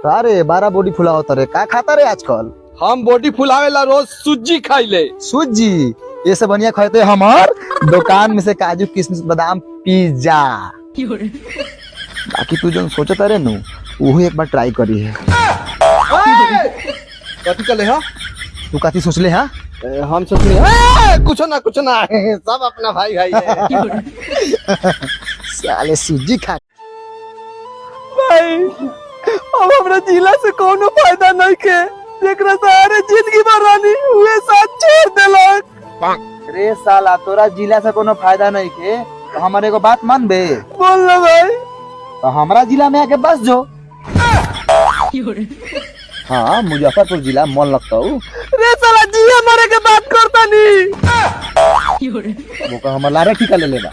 अरे बारा बॉडी फुलावत रे, का खाता रे आजकल? हम बॉडी फुलावेला रोज सूजी खाइले। सूजी? ये सब बढ़िया खाते हमार दुकान में से काजू किशमिश बादाम पिज्जा। बाकी तू जोन सोचता रे नु, उहो एक बार ट्राई करी है। कथी कले हा? तू कथी सोचले हा? हम सोचले कुछ ना कुछ ना, सब अपना भाई भाई है। साले सूजी खा। भाई, अब हमरा जिला से कोनो फायदा नहीं के, जेकरा सहारे जिंदगी भर रानी उहे साथ छोड़ देलक। रे साला, तोरा जिला से कोनो फायदा नहीं के तो हमारे एगो बात मान बे। बोल ना भाई। तो हमारा जिला में आके बस जो। हाँ, मुजफ्फरपुर जिला मन लगता हूँ। रे साला, जिया मरे के बात करता नी। वो का हमार लारे ठिका ले लेगा।